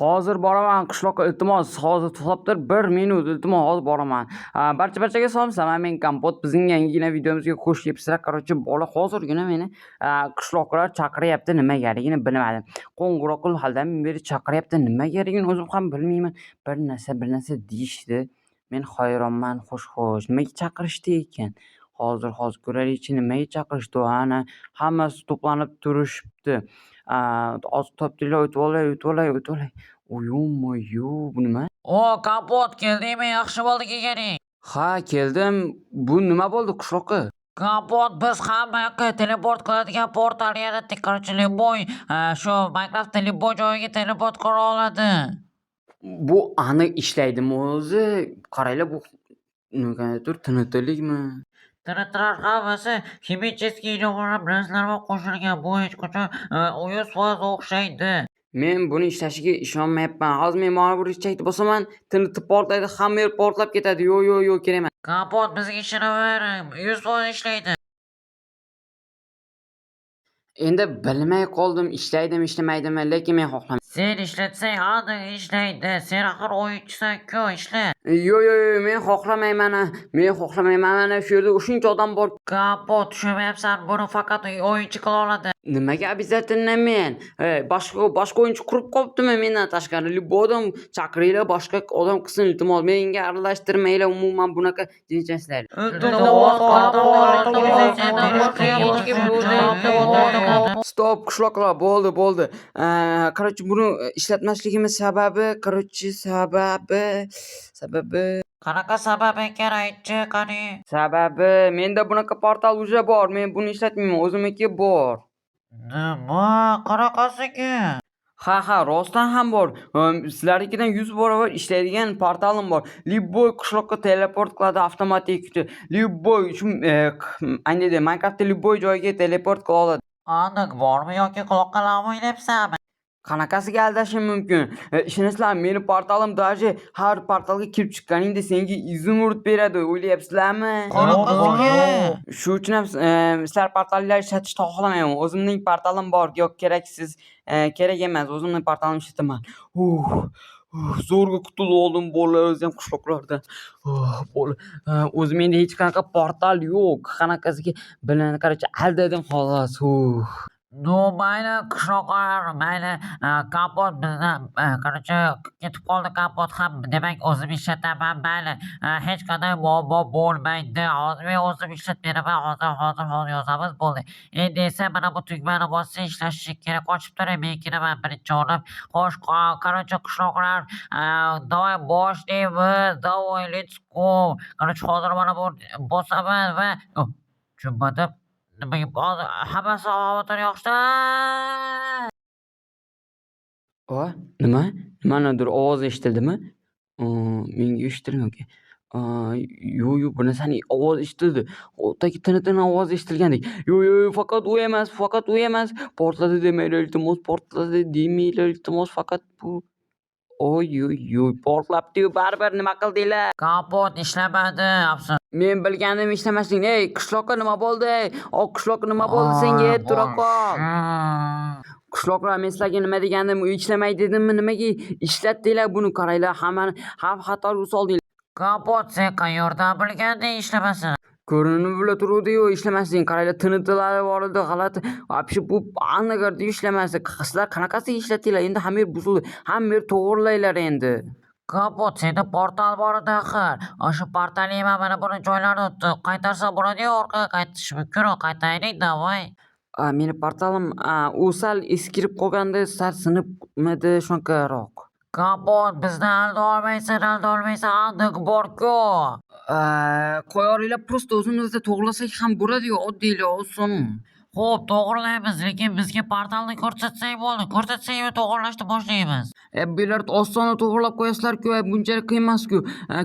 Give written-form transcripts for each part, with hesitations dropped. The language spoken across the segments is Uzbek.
Hozir boraman qishloqqa, iltimos, hozir to'xtab tur 1 minut, iltimos, hozir boraman. Barcha barchaga salom, sizlar men Kompot. Bizning yangigina videomizga xush kelibsizlar. Короче, bola hozirgina meni qishloqlar chaqiryapti, nimagaligini bilmadim. Qo'ng'iroq qilib halidan beri chaqiryapti, nimagaligini o'zim ham bilmayman. Bir narsa, bir narsa deyishdi. Men hayronman, xo'sh, xo'sh, nimaga chaqirishdi ekan? Hozir, hozir ko'raylikchi, nimaga chaqirishdi? Ana, hammasi to'planib turishibdi. Hozir topdinglar, o'tib olay, o'tib olay, o'tib olay. Ё-моё, bu nima? O, Kompot, keldingmi? Yaxshi bo'ldi kelganing. Ha, keldim. Bu nima bo'ldi qishloqqa? Kompot, biz hamma yoqqa teleport qiladigan portal yaratdik. Короче, любой shu Minecraftda любой joyga teleport qila oladi. Bu aniq ishlaydimi o'zi? Qaranglar, bu nimagadir TNTlikmi? TNTlar hammasi химический narsalar bilan qo'shilgan. Bu hech qachon 100% o'xshaydi. Men buni ishlashiga ishonmayapman. Hozir men mana bu richakni bosaman, TNT portlaydi, hamma yer portlab ketadi. Yo'q, yo'q, yo'q, kerak emas. Kompot, bizga ishonaver, 100% ishlaydi. Endi bilmay qoldim, ishlaydimi, ishlamaydimi, lekin men xohlamayman. Sen ishlatsang, aniq ishlaydi. Sen axir o'yinchisan-ku, ishlat. Yo'q, yo'q, yo'q, men xohlamayman. Men xohlamayman. Mana shu yerda shuncha odam bor. Kompot, tushunmayapsan, buni faqat o'yinchi qila oladi. Nimaga обязательно men? Boshqa boshqa o'yinchi qurib qolibdimi mendan tashqari? Любой odam chaqiringlar, boshqa odam qilsin, iltimos. Menga aralashtirmanglar umuman bunaqa jinchaslar. Iltimos, Kompot, hech kim. Стоп, qishloqlar, bo'ldi, bo'ldi. Короче, buni ishlatmasligimiz sababi, короче, sababi Qanaqa sabab ekan, aytchi, qani? Sababi menda bunaqa portal уже bor. Men buni ishlatmayman, o'zimniki bor. Nima? Qanaqasiga? Ha, rostdan ham bor. Sizlarnikidan 100 barobar ishlaydigan portalim bor. Любой qishloqqa teleport qiladi avtomatik. Любой shu ayni Minecraftda любой joyga teleport qila oladi. Aniq bormi yoki quloqqa lam o'ynayapsanmi? Qanaqasiga aldashim mumkin? Ishonasizlarmi, meni portalim даже har portalga kirib chiqqaningda senga изумруд beradi. O'ylayapsizlarmi? Qanaqasiga? Shu uchun ham sizlar portallar ishlatishni xohlamayman. O'zimning portalim bor. Yo'q, keraksiz, kerak emas. O'zimning portalimni ishlataman. Zo'rg'a qutulib oldim, bolalar, o'zi ham qishloqlardan. Bola, o'zi menda hech qanaqa portal yo'q. Qanaqasiga bilan, короче, aldadim xolos. Ну, mayli, qishloqlar, mayli, Kompot bizni, короче, ketib qoldi Kompot ham, demak, o'zim ishlataman, mayli. Hech qanday muammo bo'lmaydi. Hozir men o'zim ishlatib beraman. Hozir, hozir, hozir yozamiz, bo'ldi. Endi esa mana bu tugmani bossa ishlashi kerak. Ochib turing, men kiraman birinchi o'rinib. Xo'sh, короче, qishloqlar, давай boshlaymiz. Давай, let's go. Короче, hozir mana bu bosaman va oh, tushunmadim. Nimaga hozir hammasi xavotir yoqdi. O, nima? Nimanidir ovozi eshitildimi? Menga eshitilmadi. Yo'q, yo'q, bir narsani ovozi eshitildi. O'taki TNTni ovozi eshitilgandek. Yo'q, yo'q, yo'q, faqat u emas, faqat u emas. Portladi demanglar, iltimos, portladi demanglar, iltimos, faqat bu. Oy-oy-oy, portlabdi-yu, baribir nima qildinglar? Kompot ishlamadi, afsus. Men bilgandim ishlamasligini. Ey, qishloqqa nima bo'ldi? Ey, o qishloq, nima bo'ldi senga? Tura qol. Qishloqlar, men sizlarga nima degandim? U ishlamaydi dedimmi? Nimaga ishlatdinglar buni? Qaranglar, hammani xavf xatarga soldinglar. Kompot, sen qayerdan bilganding ishlamasini? Ko'rinib bila turuvdi-yu ishlamasligini. Qaranglar, TNTlari bor edi, g'alati. Вообще bu aniq ishlamasdi. Sizlar qanaqasiga ishlatdinglar? Endi hamma yer buzildi. Hamma yer to'g'irlanglar endi. Kompot, senda portal bor edi axir. O'sha portalni mana buni joylarni qaytarsa bo'ladi-yu, orqaga qaytish mumkin, qaytaylik, давай. Meni portalim, u sal eskirib qolgandi, sal sinibmidi, shunaqaroq. Kompot, bizni alda olmaysan, alda olmaysan, aniq bor-ku. Qo'yaveringlar, просто o'zimizda to'g'rilasak ham bo'ladi-yu, oddiylar, oson u. Xo'p, to'g'rilaymiz, lekin bizga portalni ko'rsatsang bo'ldi. Ko'rsatsang, to'g'rilashni boshlaymiz. Bu yerlar osonroq to'g'rilab qo'yasizlar-ku, bunchalik qiyin emas-ku.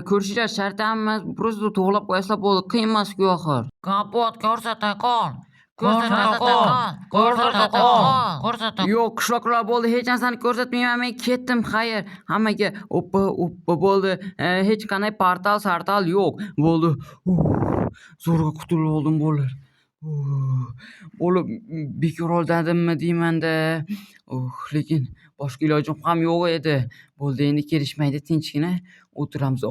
Ko'rishinglar shart ham emas, просто to'g'rilab qo'yasizlar bo'ldi, qiyin emas-ku axir. Kompot, ko'rsata qol. Ko'rsata qol. Ko'rsata qol. Ko'rsata. Yo'q, qishloqlar, bo'ldi, hech narsani ko'rsatmayman, men ketdim, xayr. Hammaga oppa, oppa, bo'ldi. Hech qanday portal, sartal yo'q. Bo'ldi. Zo'rg'a qutulib oldim, bolalar. Bo'lib, bekor aldadimmi deymanda. Lekin Boshqa ilojim ham yo'q edi. Bo'ldi, endi kelishmaydi, tinchgina o'tiramiz.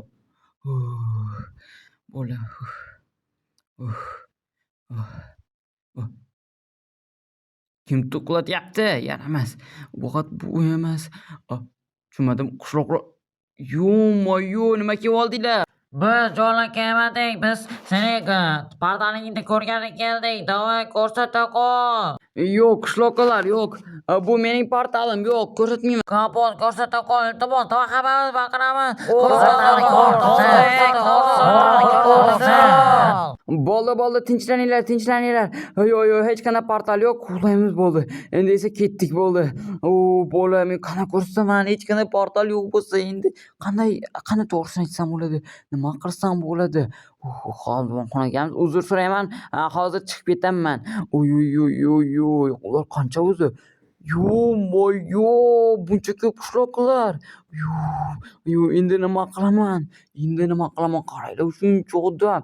Bo'ldi. Kim to'qilatyapti? Yaramas. Faqat bu emas. Tushunmadim. Qishloqlar. Yo-moyo, nima kelib oldinglar? Biz jo'la kelmadik. Biz sening portalingni ko'rgani keldik. Давай ko'rsata qol. Yo'q, qishloqlar, yo'q. Bu mening portalim, yo'q, ko'rsatmayman. Kompot ko'rsata qol, iltimos. Давай hammamiz baqiramiz. Ko'rsata qol, Ko'rsat. Bo'ldi, bo'ldi, tinchlaninglar, tinchlaninglar. Yo'q, yo'q, hech qanday portal yo'q. Uxlaymiz, bo'ldi. Endi esa ketdik, bo'ldi. O, bola, men qanaqa ko'rsataman? Hech qanday portal yo'q bo'lsa, endi qanday to'g'risini aytsam bo'ladi? Nima qilsam bo'ladi? Hozir xonagamiz, uzr so'rayman. Hozir chiqib ketaman. Oy, oy, oy, oy, oy. Ular qancha o'zi? Yo-moyo, buncha ko'p qishloqlar. Yo, yo, endi nima qilaman? Endi nima qilaman? Qaranglar, shuncha odam.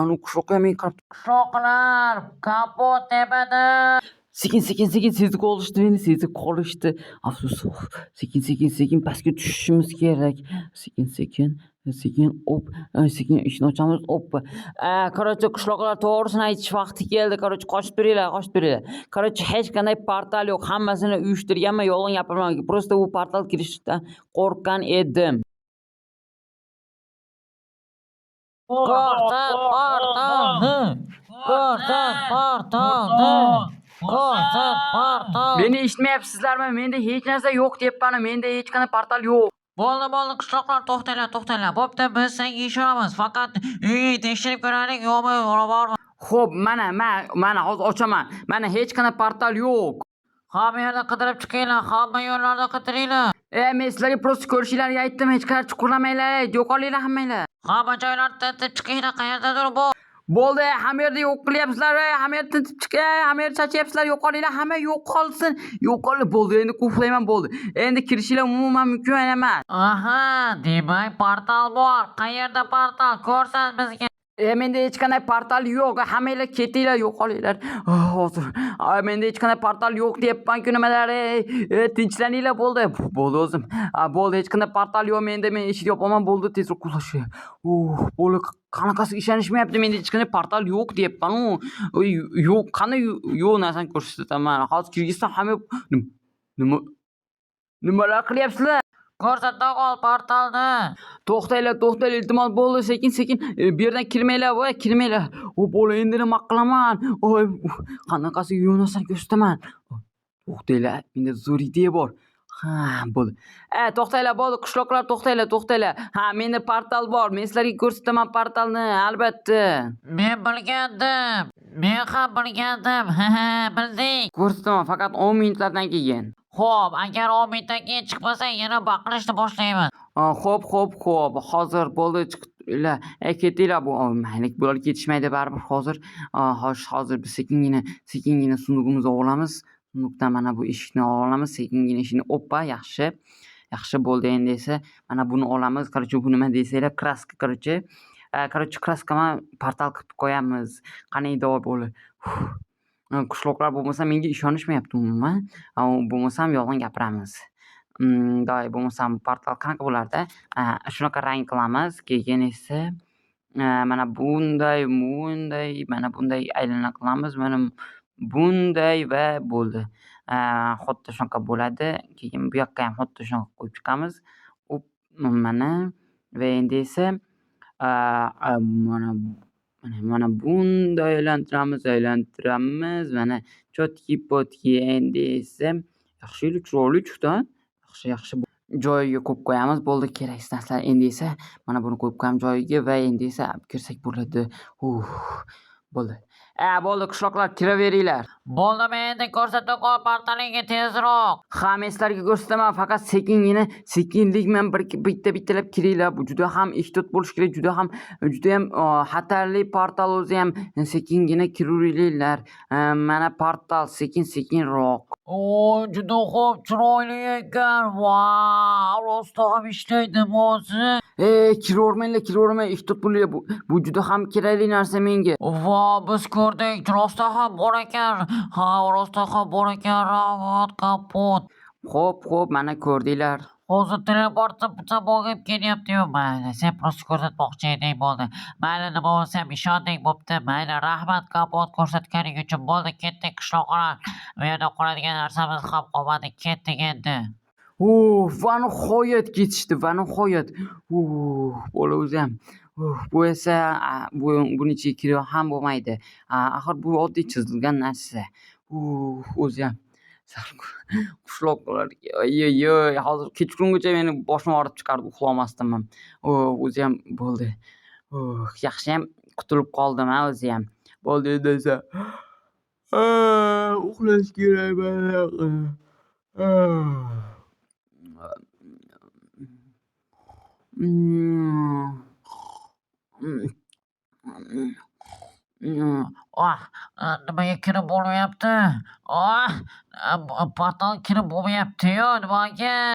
Anu qishloqqa ham men qarab Qishloqlar, kompot tepada. Sekin, sekin, sekin sezib qolishdi meni, sezib qolishdi. Afsus, sekin, sekin, sekin pastga tushishimiz kerak. Sekin, sekin, sekin, op, sekin ishni ochamiz, oppa. Короче, qishloqlar, to'g'risini aytish vaqti keldi. Короче, qochib turinglar, qochib turinglar. Короче, hech qanday portal yo'q. Hammasini uyushtirganman, yolg'on gapirman. Просто u portal kirishdan qo'rqqan edim. Ko'rsat portalni. Ko'rsat portalni. Ko'rsat portalni. Meni eshitmayapsizlarmi? Menda hech narsa yo'q deyapman. Menda hech qanday portal yo'q. Bo'ldi, bo'ldi, qishloqlar, to'xtanglar, to'xtanglar. Bo'pti, biz senga ishonamiz. Faqat uyingni tekshirib ko'raylik, yo'qmi, bormi? Xo'p, mana, mana hozir ochaman. Mana hech qanday portal yo'q. Hamma yerda qidirib chiqinglar, hamma yo'llarda qidiringlar. Men sizlarga просто ko'rishinglarga aytdim, hech qayerga chuqurlamanglar, yo'qolinglar hammanglar. Hamma joylarni tintib chiqinglar, qayerdadir bu. Bo'ldi, hamma yerda yo'q qilyapsizlar, hamma yerda tintib chiq, hamma yerda chachyapsizlar, yo'qolinglar, hamma yo'qolsin. Yo'qol, bo'ldi, endi qulflayman, bo'ldi. Endi kirishinglar umuman mumkin emas. Aha, demak portal bor. Qayerda portal? Ko'rsat bizga. Menda hech qanday portal yo'q. Hammanglar ketinglar, yo'qolinglar. Hozir. Menda hech qanday portal yo'q deyapman-ku nimalar. Tinchlaninglar, bo'ldi. Bo'ldi o'zim. Bo'ldi, hech qanday portal yo'q menda. Men eshik yopaman, bo'ldi, tezroq qulash. Bo'ldi, qanaqasi ishonishmayapti, menda hech qanday portal yo'q deyapman-u. Yo'q, qanday yo'q narsani ko'rsataman. Hozir kirgizsam hamma nima nimalar qilyapsizlar? Ko'rsata qol portalni. To'xtanglar, to'xtanglar, iltimos, bo'ldi, sekin, sekin. Bu yerdan kirmanglar, voy, kirmanglar. O, bola, endi nima qilaman? Oy, qanaqasi yo'q narsani ko'rsataman. To'xtanglar, menda zo'r ideya bor. Ha, bo'ldi. To'xtanglar, bo'ldi, qishloqlar, to'xtanglar, to'xtanglar. Ha, menda portal bor. Men sizlarga ko'rsataman portalni, albatta. Men bilgandim. Men ham bilgandim. Ha, ha, bildik. Ko'rsataman faqat 10 minutlardan keyin. Xo'p, agar 10 minutdan keyin chiqmasang, yana baqirishni boshlayman. Xo'p, xo'p, xo'p. Hozir bo'ldi, chiqinglar. Ketinglar bu. Mayli, bular ketishmaydi baribir hozir. Xo'sh, hozir biz sekingina, sekingina sundug'imizni olamiz. Sundukdan mana bu eshikni olamiz, sekingina eshikni, oppa, yaxshi. Yaxshi bo'ldi, endi esa mana buni olamiz. Короче, bu nima desanglar, краска, короче. Короче, краска bilan portal qilib qo'yamiz. Qani edi bo'ldi. Qishloqlar bo'lmasa menga ishonishmayapti umuman. Bo'lmasam yolg'on gapiramiz. Doy, bo'lmasam portal qanaqa bo'lardi? Shunaqa rang qilamiz. Keyin esa mana bunday, bunday, mana bunday aylana qilamiz. Mana bunday va bo'ldi. Xuddi shunaqa bo'ladi. Keyin bu yoqqa ham xuddi shunaqa qo'yib chiqamiz. Up, mana va endi esa mana mana bunday aylantiramiz, aylantiramiz. Mana чётки-пётки, endi esa yaxshi, chiroyli chiqdi. Yaxshi, yaxshi. Joyiga qo'yib qo'yamiz. Bo'ldi, keraksiz narsalar. Endi esa mana buni qo'yib qo'yamiz joyiga va endi esa olib kirsak bo'ladi. Bo'ldi. Bo'ldi, qishloqlar, kiraveringlar. Bo'ldi, men endi ko'rsata qol portalingni tezroq. Ha, men sizlarga ko'rsataman, faqat sekingina, sekinlik bilan bir bitta bittalab kiringlar. Bu juda ham ehtiyot bo'lish kerak, juda ham, juda ham xatarli portal o'zi ham. Sekingina kiraveringlar. Mana portal, sekin sekinroq. O, juda xo'p, chiroyli ekan. Vau, rosta ham ishlaydimi o'zi? Ey, kiravermanglar, kiravermanglar, ehtiyot bo'linglar. Bu juda ham kerakli narsa menga. Va biz ko'rdik, rostdan ham bor ekan. Ha, rostdan ham bor ekan, rahmat, Kompot. Xo'p, xo'p, mana ko'rdinglar. Hozir teleport bo'lib kelyapti-yu. Mayli, sen просто ko'rsatmoqchi eding, bo'ldi. Mayli, nima bo'lsa ham ishondik, bo'pti. Mayli, rahmat, Kompot, ko'rsatganing uchun. Bo'ldi, ketdik, qishloqlar. Bu yerda qoladigan narsamiz ham qolmadi. Ketdik endi. Uh, va nihoyat ketishdi, va nihoyat. Uh, bola o'zi ham. Uh, bu esa bu buni ichiga kirib ham bo'lmaydi. Axir bu oddiy chizilgan narsa. Uh, o'zi ham. Qishloqlarga, ey, hozir kechqurungacha meni boshim og'rib chiqardi, uxlolmasdim ham. Uh, o'zi ham bo'ldi. Uh, yaxshiyam qutulib qoldim a o'zi ham. Bo'ldi endi esa. Uxlash kerak mana. Oh, nimaga kirib bo'lmayapti? Oh, portal kirib bo'lmayapti-yu, nimaga?